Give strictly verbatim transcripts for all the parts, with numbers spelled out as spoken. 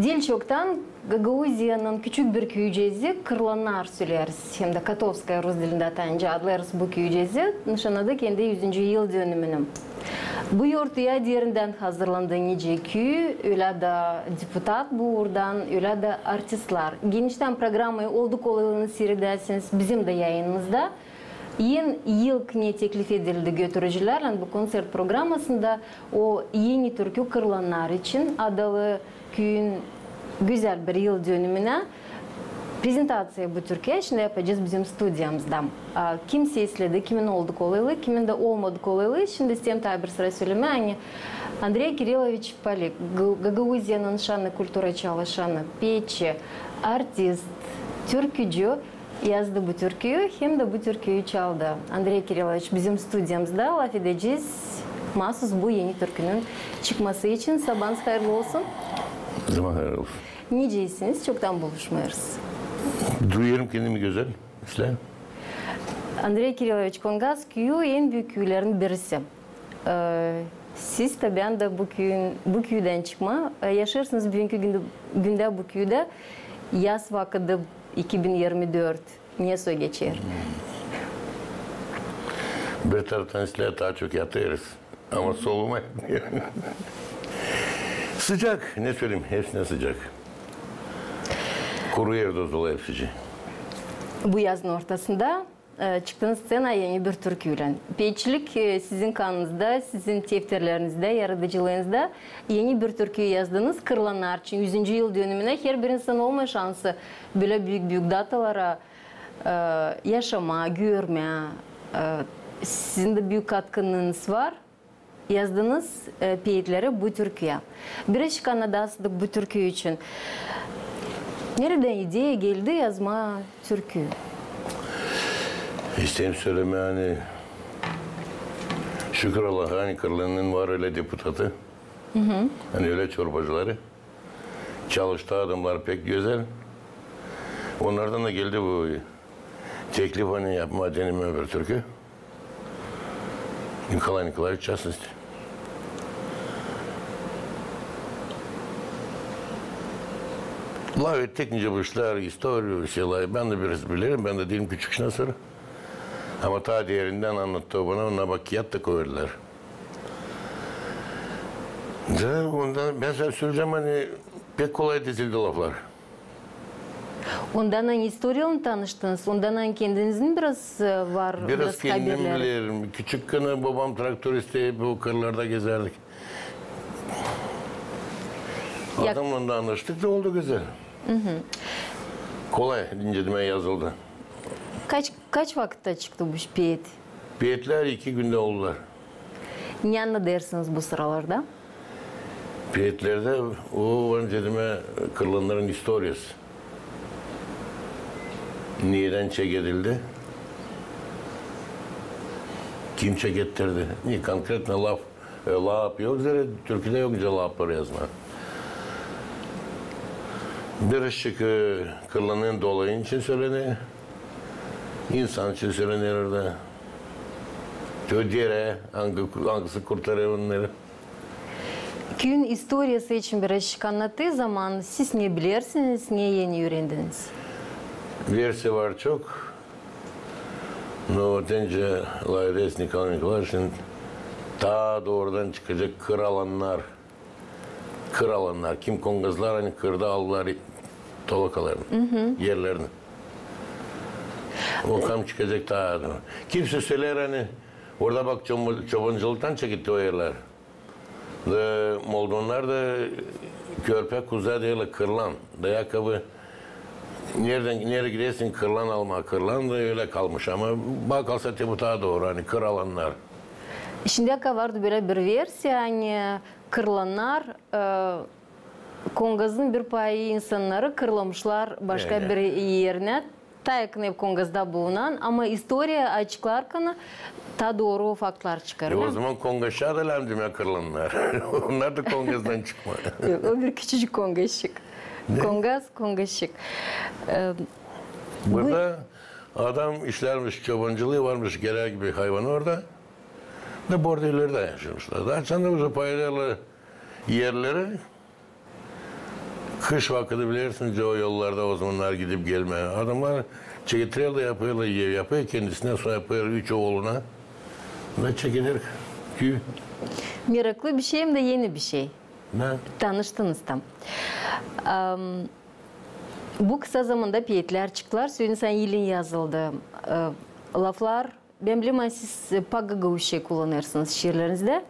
Diil çoktan Gagauziyanın küçük bir küüceezi Kırlannar söleeriz, hem dä Kotovskaya rus dilindä, taa nicä adlêêrız bu küüceezi, nışannadı kendi üzüncü yıl dönümünü. Bu yortuya derindän hazırlandı nicä küü, ölä dä deputat bu uurdan, ölä dä artistlar. Geniştän programayı olduk olayını siiredäsiniz bizim dä yayınımızda. En ilk ne teklif edildi götürücülärlän bu konţert programasında, o eni türkü Kırlannar için adalı küüyün gözäl bir yıl dönümünä prezentaţiya bu türküyä şindi yapacez bizim studiyamızda. A, kim sesledi, kimin olduk olaylı, kimin dä olmadık olaylı, şindi isteerim taa bir sıra sölemää, ani Andrey Kiriloviç Polik, G-, Gagauziyanın şannı kultura çalışanı, peçi, artist, türkücü, yazdı bu türküyü, hem dä bu türküyü çaldı. Andrey Kiriloviç bizim studiyamızda, lafedecez maasuz bu eni türkünün çıkması için. Sabaanız hayırlı olsun. Zaman hayırlı olsun. Nicä iisiniz? Çoktan buluşmêêrız. Duyêrım kendimi gözäl, islää. Andrey Kiriloviç, Kongaz küüyü en büük küülerin birisi. E, siz dä, bän dä bu küüyün, bu küüdän çıkma, e, yaşêêrsınız büünkü gündä, gündä bu küüdä. Yaz vakıdı iki bin irmi dört nesoy geçer? Bir taraftan islää taa çok yatêrız. Ama solumaa. Sıcak, ne söleyim, hepsindän sıcak. Kuru er dozulêr hepsicii. Bu yazın ortasında, e, çıktınız sţenaya eni bir türküylän. Peçilik, e, sizin kanınızda, sizin tefterlerinizdä, yaradıcılıınızda. Eni bir türkü yazdınız Kırlannar için, üzüncü yıl dönümünä. Herbir insan olmêêr şansı bölä büük-büük datalara, e, yaşamaa, görmää. E, sizin dä büük katkınız var. Yazdınız, e, peetleri bu türküyä. Birazcık annadasınız bu türkü için. Neredän ideya geldi yazmaa türkü? İsteerim sölemää, ani şükür Allaha, ani Kırlanın var ölä deputatı. Ani ölä çorbacıları. Çalıştı adamnar pek gözäl. Onnardan da geldi bu teklif, ani yapmaa, denemää bir türkü. Nikolay Nikolaeviç, в частности. Lafettik nicä bu işlär, istoriya, şeylär. Bän dä biraz bilerim, bän dä diilim küçük şinasır. Ama taa derindän annattı o bana, onnar bak kiyat da koyêrlar. Da onda bän söleyecäm, ani pek kolay dizildi laflar. Ondan ani istoriyalan tanıştınız, ondan ani kendinizin biraz, e, var, biraz kendim haberleri. Biraz bilerim. Küçükkän bobam traktoristti, hep o kırlarda gezärdik. Adamnan da tanıştık da oldu gözäl. Kolay, nicä demää, yazıldı. Kaç, kaç vakıtta çıktı bu peet? Peetlär iki gündä oldular. Ne annadêrsınız bu sıralarda? Peetlerdä o var, nicä demää, kırlanların istoriyası. Nedän çekedildi? Kim çekettirdi? Ne, konkretno laf, e, lap yok, zerä türküdä yok nicä laplar yazmaa. Birazcık, e, kırlanın dolayın için sölener. İnsan için sölener orada. Tö derä, angı, angısı kurtarêr onnarı. Küüyün istoriyası için birazcık annattıı zaman, siz ne bilersiniz, ne eni üürendiniz? Versiya var çok. No, deyni lafederiz Nikolay Nikolaeviç, taa doorudan çıkacek kır alannar. Kır alannar. Kim kongazlar, ani kırda aldılar tolakalarını, erlerini. O kam çıkacek taa. Kimsey söleer, ani orada bak çoba-, çobancılıktan çeketti o erlär. Da moldovannar da körpä kuzä deerlär kırlan. Da yakobı neredän, neredä gidersin kırlan almaa, kırlan da ölä kalmış. Ama bakarsa te bu taa dooru, ani kır alannar. Şindiyä kadar vardı bölä bir versiya, ani kırlannar, e, Kongazın bir payı insannarı kırlamışlar başka bir erinä. Taa yakın hep Kongazda bulunan, ama istoriya açıklarkan taa dooru faktlar çıkêr. E, o zaman Kongaşça da lääzım demää kırlannar. Onnar da Kongazdan çıkma. Yok, o bir küçücük Kongaşçık. Kongaz, Kongaşçık. E, burada adam işlärmiş, çobancılıı varmış, gerer gibi hayvanı orada. Da bordelerdä yaşêêrmışlar. Da açan da uzak paylarla erleri, Kış vakıdı, bilersiniz, o yollarda o zamannar gidip gelmää. Adamnar çeketreer da yapêrlar, ev yapêr kendisinä, sora yapêr üç ooluna. Da çekeder küü. Meraklı bir şey hem dä eni bir şey. Ne? Tanıştınız tam. Am, bu kısa zamanda peetlär çıktılar. Söleyin, yılın yazıldı. E, laflar, bän bilerim, ani siz, e, pek gagauzça kullanêrsınız şiirlerinizdä,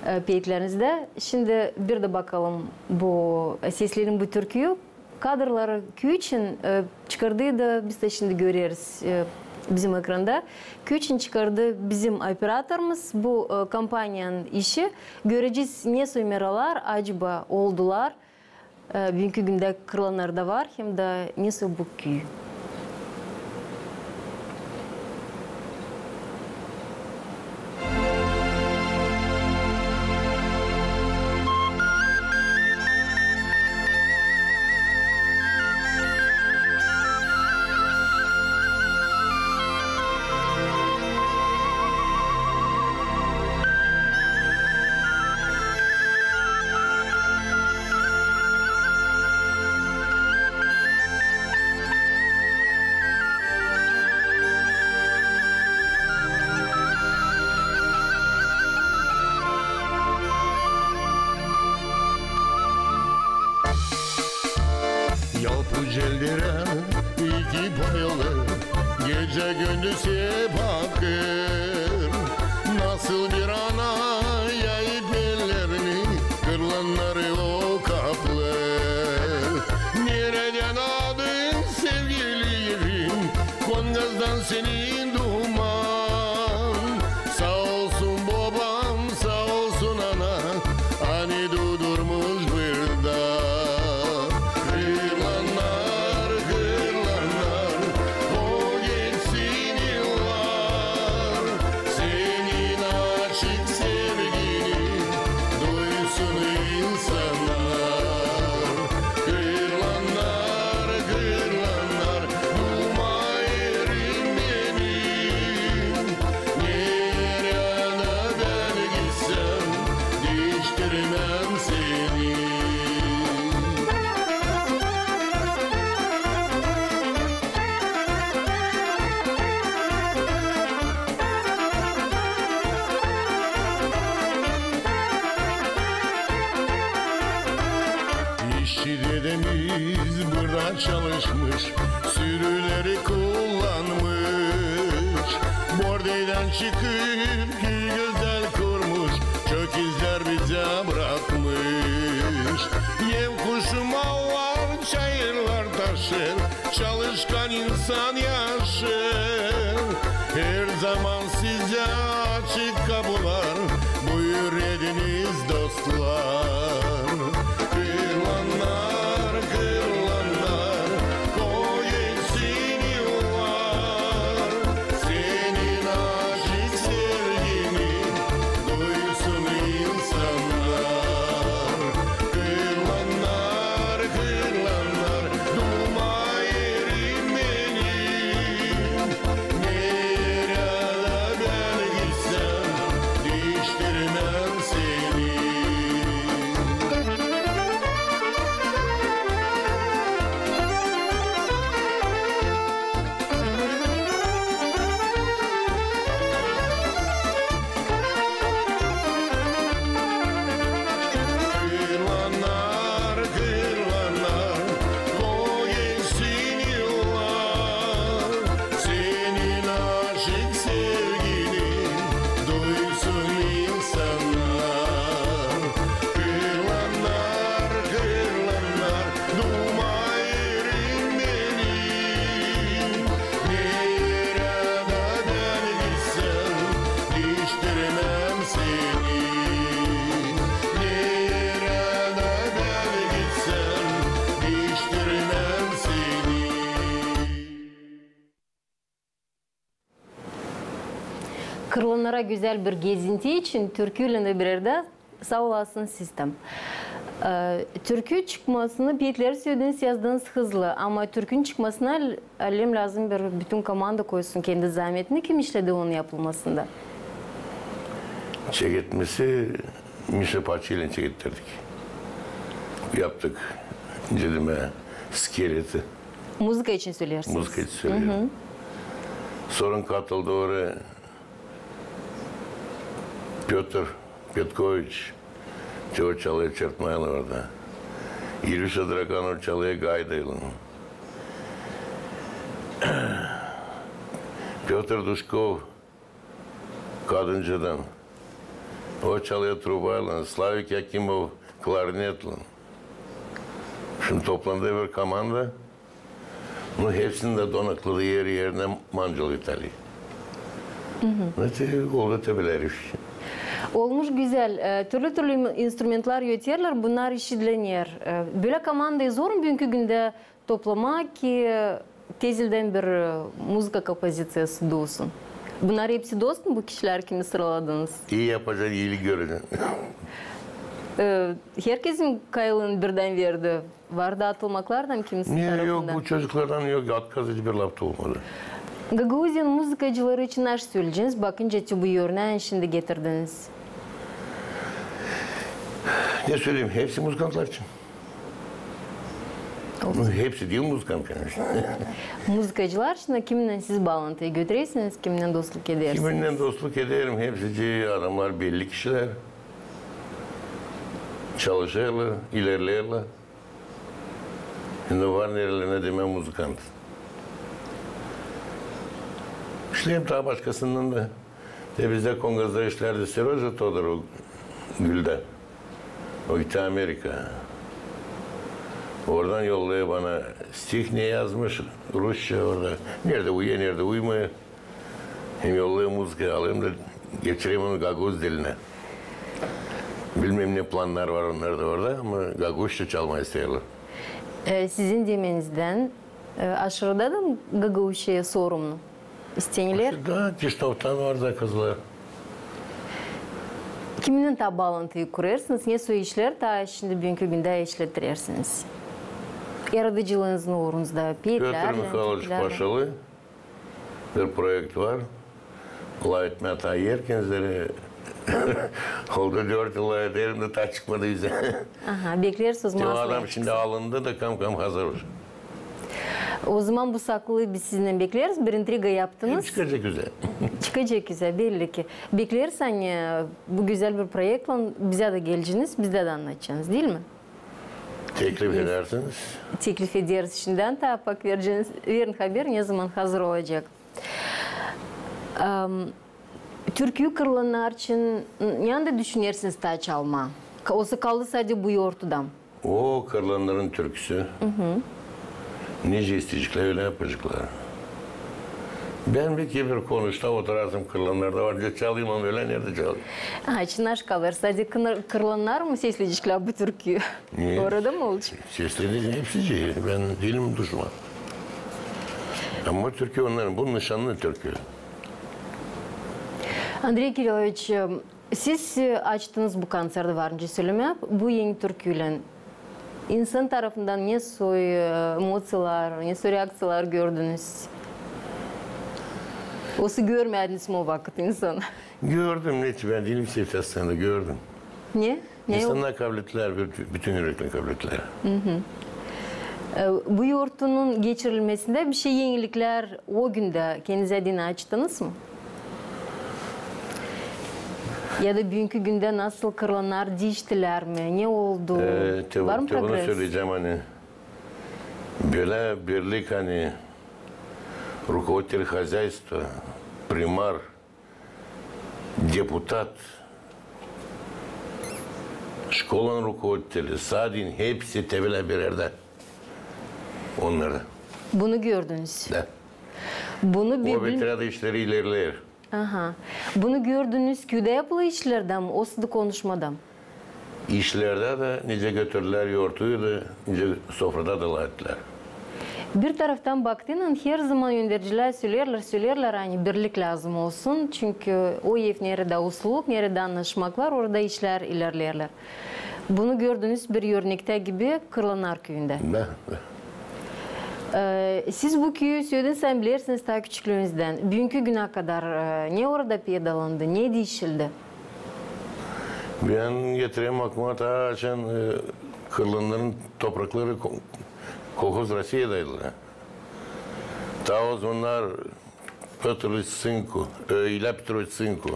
e, peetlerinizde. Şindi bir dä bakalım bu, e, sesleyelim bu türküyü. Kadrları küü için, e, çıkardı da biz dä şindi göreriz, e, bizim ekranda. Küü için çıkardı bizim operatorumuz. Bu, e, kompaniyanın işi. Görecez, nesoy meralar acaba oldular. E, büünkü gündä Kırlanarda var hem dä nesoy bu küü. Yalpı celderä iki paylı, gecä-gündüz hep akêr. Nasıl bir ana yayıp ellerini, kırlanları o kaplêr. Neredän adın, sevgili erim, Kongazdan senin duman? Saa olsun bobam, saa olsun ana, ani duudurmuş burada. Kırlannar, kırlannar, o geçsin yıllar, senin açık sevgini duysun insannar. Kırlannar, kırlannar, duuma erim benim. Neredä bän gitsem, diiştirmem seni. İşçi dedemiz burada çalışmış, sürüleri kullanmış. Bordeyden çıkıp küü gözäl kurmuş, çok izlär bizä brakmış. Ev kuşu, mallar, çayırlar, taşêr, çalışkan insan yaşêr. Herzaman sizä açık kapular, buyur ediniz, dostlar. Kırlannar, kırlannar, o geçsin yıllar, senin açık sevgini duysun insannar. Kırlannar, kırlannar, duuma erim benim. Neredä bän gitsem, diiştirmem seni. Kırlannar, kırlannar, o geçsin yıllar, senin açık sevgini duysun insannar. Kırlannar, kırlannar, duuma erim benim. Neredä bän gitsem, diiştirmem seni. Neredä bän gitsem, diiştirmem seni. Kırlanlara gözäl bir gezinti için türküylän bir erdä saa olasınız siz dä. E, türkü çıkmasını, peetleri sölediniz, yazdınız hızlı, ama türkünün çıkmasına, alem, lääzım bir bütün komanda koysun kendi zaametini. Kim işledi onun yapılmasında? Çeketmesi Mişa Paçiylän çekettirdik. Yaptık. nicä demää, skeleti. Muzıka için söleersiniz? Muzıka için söleerim. Sora katıldı oraya Pötr Petkoviç, te o çalêr çertmaylan orada. İlüşa Draganov çalêr gaydaylan. Pötr Duşkov, kadıncıdan. O çalêr trubaylan, Slavik Yakimov klarnetlän. Şindi toplandı bir komanda. Nu, hepsinin dä donaklıydı eri-erinä mancol Vitaliy. Oldu te bölä iş. Olmuş gözäl. E, türlü-türlü in-, instrumentlar öterlär, bunnar işidilenär. E, bölä komandayı zor mu büünkü gündä toplamaa, ki tezildän bir, e, muzıka kompoziţiyası duulsun? Bunnar hepsi dost mu, bu kişilär, kimi sıraladınız? İi yapacan, iilik görecän. E, herkez mi kayılın birdän verdi? Var da atılmaklar da mı kimisi tarafından? Ne, yok, bu çocuklardan yok, otkaz hiçbir lafta olmadı. Gagauziyanın muzıkacıları için naşey söleyeceniz, bakınca te bu örnää şindi getirdiniz? Ne söleyim, hepsi muzıkantlar için. Hepsi diil muzıkant, konecno. Muzıkacılar için, kiminän siz baalantıyı götürersiniz, kiminän dostluk edersiniz? Kiminnän dostluk ederim, hepsi adamnar belli kişilär. Çalışêrlar, ilerleerlär. Şindi var nerelerindä demää muzıkant. İşleerim taa başkasınnan da. Te bizdä Kongazda işlärdi Seroja Todorov Güldän. O gitti Amerika. Oradan yollêêr bana stih, ne yazmış, rusça orada. Neredä uyar, neredä uymêêr. Hem yollêêr muzıkayı, alêrım da geçirerim onu gagauz dilinä. Bilmeerim, ne plannar var onnarda orada, ama gagauzça çalmaa isteerlär. E, sizin demenizdän, e, aşırıda da gagauzça sorumnu? İstenilär? Da, Kişinövdan var zakazlar. Kiminnän taa baalantıyı kurêrsınız, ne soy işlär taa şindi büünkü gündä işlettirirsiniz? Yaradıcılıınızın uurunda, Pötr Mihayloviç Paşalı. Bir proekt var. Lafetmää taa erken zerä. Oldu dört yıl lafederim da taa çıkmadı üzä. Aha, bekleeriz o zaman. Te o adam şindi alındı da kam-kam hazır olacek. O zaman bu saklı biz sizinnän bekleeriz. Bir intriga yaptınız. Çıkacek üzä. Çıkacek üzä, belli ki. Bekleeriz, ani bu gözäl bir proektlän bizä dä geleceniz, bizdä dä annadaceniz, diil mi? Teklif edersiniz. Teklif ederiz şindän, taa pak vereceniz, verin haber, ne zaman hazır olacek. Am, türküyü kırılannar için n-, ne anda düşünersiniz taa çalmaa? Ka-, osa kaldı sade bu yortuda. O kırılannarın türküsü. Nicä isteyeceklär, ölä yapaceklar. Bän bir kerä bir konuşta oturasım kırılannarda var diye çalayım, ama ölä neredä çalayım? Ha, içindä kalêr. Sade kınır-, kırılannar mı sesleyeceklär bu türküyü? Ne? Orada mı olacek? Seslenecek hepsi. Bän diilim duşman. Ama türkü onnarın, bu nışanlı türkü. Andrey Kiriloviç, siz, e, açtınız bu konserti, var nicä sölemää, bu eni türküylän. İnsan tarafından ne soy, e, emociyalar, ne soy reakţiyalar gördünüz? Osa görmediniz mi o vakıt insanı? Gördüm, ne, bän diilim seslenmädä, gördüm. Ne? Ne o? İnsannar kablettilär, bütün, bütün üreknä kablettilär. E, bu yortunun geçirilmesindä bişey eniliklär o gündä kendiniz adına açtınız mı? Ya da büünkü gündä nasıl kırılannar diiştilär mi? Ne oldu? E, te, var mı te bunu progres? Söleyecäm, ani bölä birlik, ani руководитель хозяйства, примар, deputat, şkolanın rukovoditeli, sadin, hepsi te bölä bir erdä. Onnarda. Bunu gördünüz. Da. Bunu bi-, o veterada işleri ilerleer. Aha. Bunu gördünüz küüdä yapılan işlerdä mi, osa da konuşmada mı? İşlerdä dä, nicä götürdülär yortuyu da, nicä sofrada da lafettilär. Bir taraftan baktıynan, her zaman öndercilär söleerlär, söleerlär, ani birlik lääzım olsun, çünkü o ev, neredä usluluk, neredä annaşmaklar, orada işlär ilerleerlär. Bunu gördünüz bir örnektä gibi Kırlannar küüyündä. Da, da. E, siz bu küüyü, sölediniz, sän bilersiniz taa küçüklüünüzdän. Büünkü günä kadar, e, ne orada peydalandı, ne diişildi? Bän getirerim aklıma taa açan, e, Kırılanların toprakları ko-, kolhoz Rossiyadaydılar. Taa o zamannar Pötr İlyiç Sınku, e, İlya Petroviç Sınku,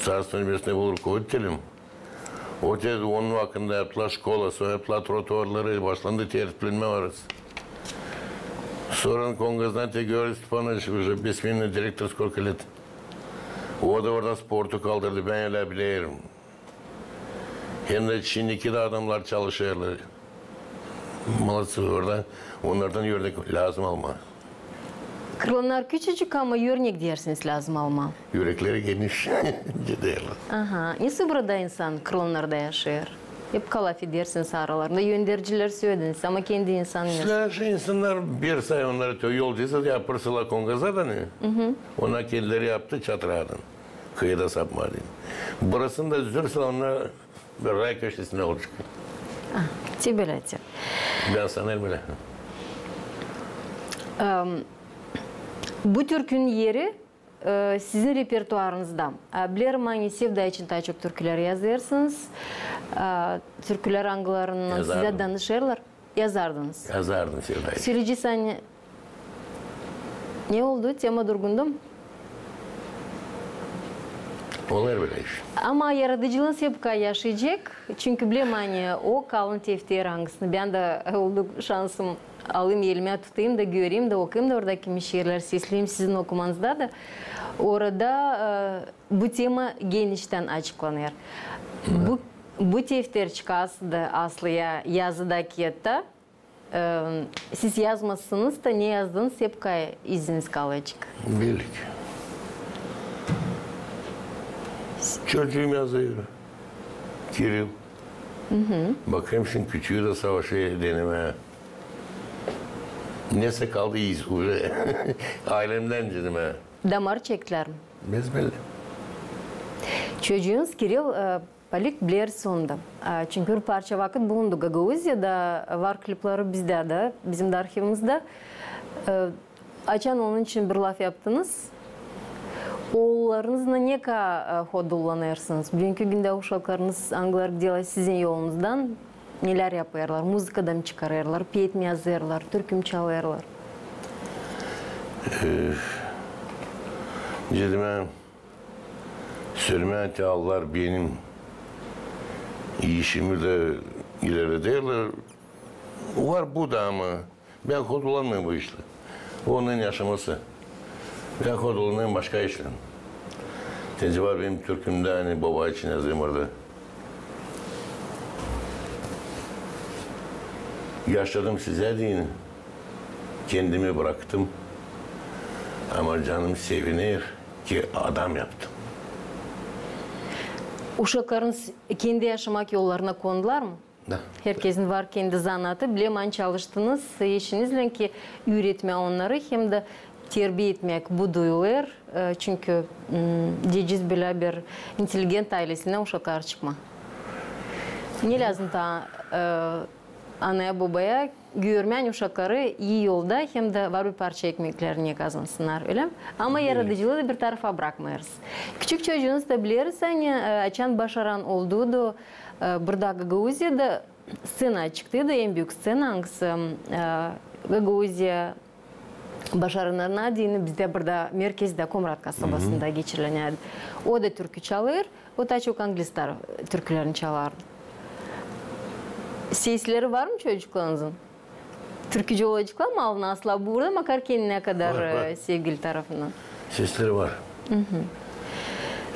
Царство Небесное, bul rukovoditelim. O dedi, onun vakıdında yaptılar şkola, sora yaptılar trotuarları, başlandı tertiplenmä orası. Sora Kongaznati Georgiy Stepanoviç, уже бессменный директор, сколько лет. O da orada sportu kaldırdı, bän ölä bilerim. Hem dä şindiki dä adamnar çalışêrlar. Молодцы orada. Onnardan örnek lääzım almaa. Kırılannar küçücük, ama örnek deersiniz lääzım almaa. Ürekleri geniş. Giderlär. Aha. Nesoy burada insan kırılanlarda yaşêêr? Hep lafedersiniz aralarında, öndercileri sölediniz, ama kendi insan nesoy? Sizlär şey insannar, bir say onnarı te yolda yapêrsın la Kongazadanı. Onnar kendileri yaptı çatıradan. Kıyıda sapmadı. Burasını da üzersin, onnar bir ray köşesindä olacek. Ah, te bölä te. Bän sanêrım ölä. Em, bu türkünün eri, e, sizin repertuarınızda. E, bilerim, ani Sevda için taa çok türkülär yazêrsınız. E, türkülär, angılarından sizä danışêrlar. Yazardınız. Yazardım Sevda için. Söleyecez, ani ne oldu? Tema durgundu mu? Olêr bölä iş. Ama yaradıcılıınız hep ka yaşayacek. Çünkü bilerim, ani o kalın tefter, angısını bän dä olduk şansım alayım elimä, tutayım da göreyim da okuyayım da oradakı şiirleri sesleyim sizin okumanızda da. Orada, e, bu tema geniştän açıklanêr. Bu, bu tefter çıkasın da aslıya yazı da kiyattan. E, siz yazmazsınız da, ne yazdınız, hep ka iziniz kalacek. Belki. Çocuum yazêr. Kiril. Bakêrım, şindi küçüü dä savaşêr denemää. Nesä kaldı iz уже. Aylemdän denemää. Damar çektilär mi? Besbelli. Çocuunuz Kiril, e, palik bileriz onu da. E, çünkü bir parça vakıt bulundu Gagauziyada, var klipleri bizdä dä, bizim dä arhivimizda. E, açan onun için bir laf yaptınız? Oollarınızlan ne ka, e, hodullanêrsınız? Büünkü gündä uşaklarınız, angıları giderlär sizin yolunuzdan, nelär yapêrlar? Muzıka da mı çıkarêrlar, peet mi yazêrlar, türkü mü çalêrlar? E, dedim, sölemää, te allar benim işimi dä ilerlederlär. Var bu da, ama bän hodullanmêêrım bu işlä. Onnarın yaşaması. Bän hodullanêrım başka işlän. Te var benim türkümdä, ani boba için yazêrım orada. Yaşadım sizä deyni, kendimi bıraktım. Ama canım seviner, ki adam yaptım. Uşaklarınız kendi yaşamak yollarına kondular mı? Da. Herkezin var kendi zanaatı. Bilerim, ani çalıştınız eşinizlän ki üüretmää onnarı hem dä terbiya etmäk bu duyuları, e, çünkü, m, deyecez, bölä bir intelligent aylesindän uşaklar çıkmaa. Ne lääzım taa, e, anaya-bobaya görmää, ani uşakları ii yolda hem dä var bir parça ekmeklerini kazansınnar, ölä mi? Ama yaradıcılıı da bir tarafa brakmêêrız. Küçük çocuunuz da bileriz, ani, e, açan başaran olduydu, e, burada Gagauziyada sţenaya çıktıydı, en büük sţena, angısı, e, Gagauziya başarılarına deyni bizdä burada merkezdä, Komrat kasabasında geçirilenärdi. O da türkü çalêr, o taa çok anglis türkülerini çalardı. Sesleri var mı çocuklarınızın? Türkücü olaceklar mı alnı asla burada, makar kendinä kadar, e, sevgili tarafından? Sesleri var.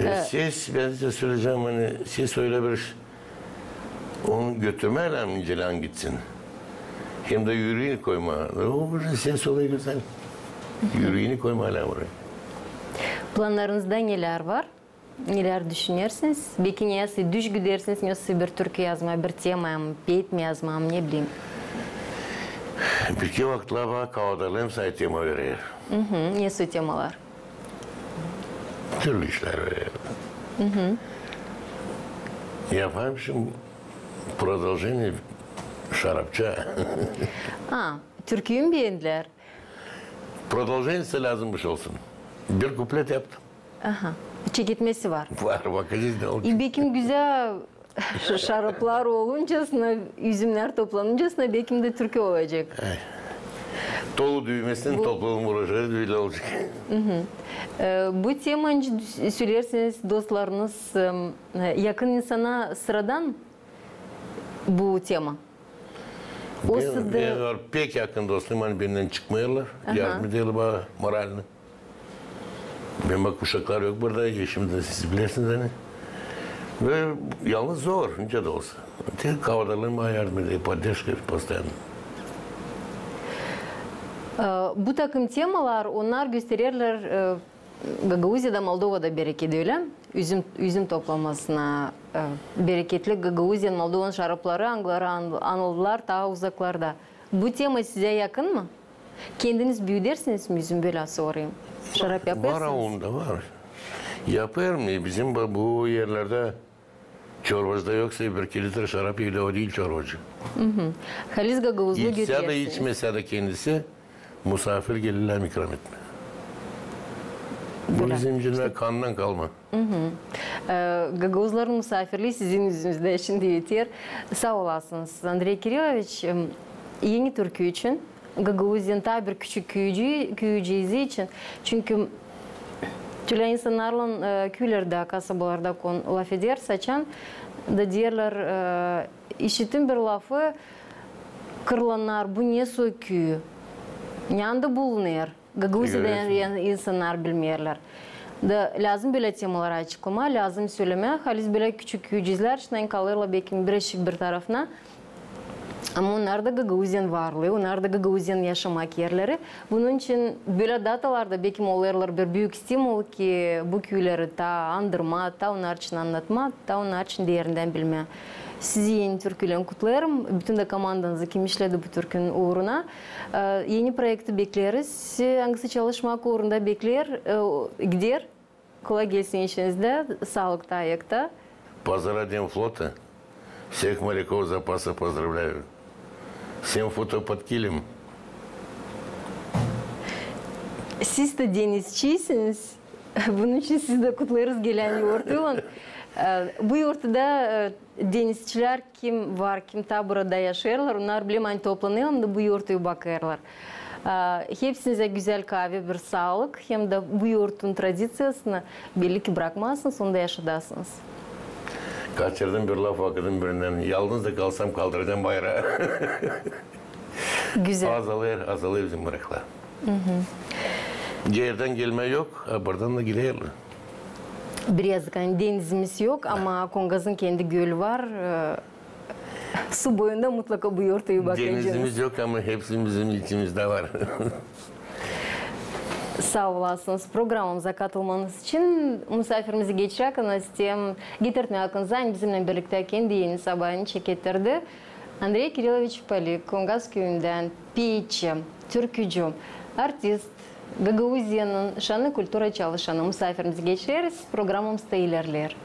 E, ses, bän sizä söleyecäm, ani ses ölä bir onu götürmää lääzım, nicä lääzım gitsin. Hem dä üreeni koymaa. O bir ses olayı gözäl. Üreeni koymaa lääzım oraya. Planlarınızda nelär var? Nelär düşünersiniz? Beki nesä düş gidersiniz, nesä bir türkü yazmaa, bir tema, peet mi yazmaa, ne bileyim. Birki vakıtlar bana kavaldarlarım say tema verer. Nesä temalar? Türlü işlär verer. Yapayım şindi продолжение Şarapça. A, türküyü mü beendilär? Продолжение lääzımmış olsun. Bir kuplet yaptım. Aha. Çeketmesi var. Var, bakacez ne olacek. E, bekim güzel ş-, şaraplar oluncasına, üzümnär toplanıncasına, bekim dä türkü olacek. Ay. Tolu düümesinin toplanıp uuraşêrız, ölä olacek. E, bu tema, nicä sö-, söleersiniz, dostlarınız, e, yakın insana sıradan bu tema? O sırada benim var pek yakın dostum, ani bendän çıkmêêrlar. Aha. Yardım ederlär bana moralno. Benim bak uşaklar yok burada, eşim dä, siz bilersiniz ani. Ve yalnız zor, nicä dä olsa. Tek kavardalarım bana yardım eder, поддержка постоянно. E, bu takım temalar, onnar göstererlär, e, Gagauziyada, Moldovada bereketi, ölä? Üzüm, üzüm toplamasına, e, bereketli Gagauziyanın, Moldovanın şarapları, angıları an-, anıldılar taa uzaklarda. Bu tema sizä yakın mı? Kendiniz büüdersiniz mi üzüm, bölä sorayım? Şarap yapêrsınız? Var, onda var. Yapêrım. E, bizim bu, bu erlerdä çorbacı da yoksa, bir iki liträ şarap evdä o diil çorbacı. Halis gagauzlu götürersiniz. İçsä dä, içmesä dä kendisi, musaafir gelirlär ikram etmää. Bu bizim için kandan kalma. E, gagauzların musaafirlii sizin üzünüzdä şindi biter. Saa olasınız, Andrey Kiriloviç. Em, eni türkü için, Gagauziyanın taa bir küçük küücü-, küücüzü için. Çünkü tölä insannarlan, e, küülerdä, kasabalarda kon-, lafeder, saçan da deerlär, e, işitim bir lafı: kırılannar, bu ne soy küü? Neredä bulunêr? Gagauziyada, yani, insannar bilmeerlär. Da lääzım bölä temaları açıklamaa, lääzım sölemää, halis bölä küçük küücüzlär şindi kalêrlar bekim birazçık bir tarafına. Ama onnar da Gagauziyanın varlıı, onnar da Gagauziyanın yaşamak erleri. Bunun için bölä datalarda bekim olêrlar bir büük stimul ki bu küüleri taa andırmaa, taa onnar için annatmaa, taa onnar için deerindän bilmää. Sizi eni türküylän kutlêêrım, bütün dä komandanızı, kim işledi bu türkünün uuruna. E, eni proekti bekleeriz. Angısı çalışmak uurunda bekleer, e, o, gider. Kolay gelsin işinizdä, saalıkta, ayakta. Поздравляем флоты. Всех моряков запаса поздравляю. Всем футов под килем. Siz dä denizçiysiniz. Bunun için sizi dä kutlêêrız gelän yortuylan. E, bu yortuda, e, denizçilär kim var, kim taa burada yaşêêrlar, onnar bilä, ani toplanêrlar da bu yortuyu bakêrlar. E, hepsinizä gözäl kaavä, bir saalık, hem dä bu yortunun tradiţiyasını belli ki brakmazsınız, onu da yaşadasınız. Kaçırdım bir laf, vakıdım birindän: yalnız da kalsam, kaldıracam bayraa. Gözäl. Azalêr, azalêr bizim braklar. Geerdän gelmää yok, a burdan da giderlär. Bir yazık, ani denizimiz yok, ama Kongazın kendi gölü var. E, su boyunda mutlaka bu yortuyu bakacez. Denizimiz yok, ama hepsi bizim içimizdä var. Saa olasınız programamıza katılmanız için. Musaafirimizä geçerkän isteerim getirtmää aklınıza, ani bizimnän birliktä kendi eni sabaayını çekettirdi Andrey Kiriloviç Polik, Kongaz küüyündän, piiçi, türkücü, artist, Gagauziyanın şannı kultura çalışanı. Musaafirimizä geçeriz, programamız da ilerleer.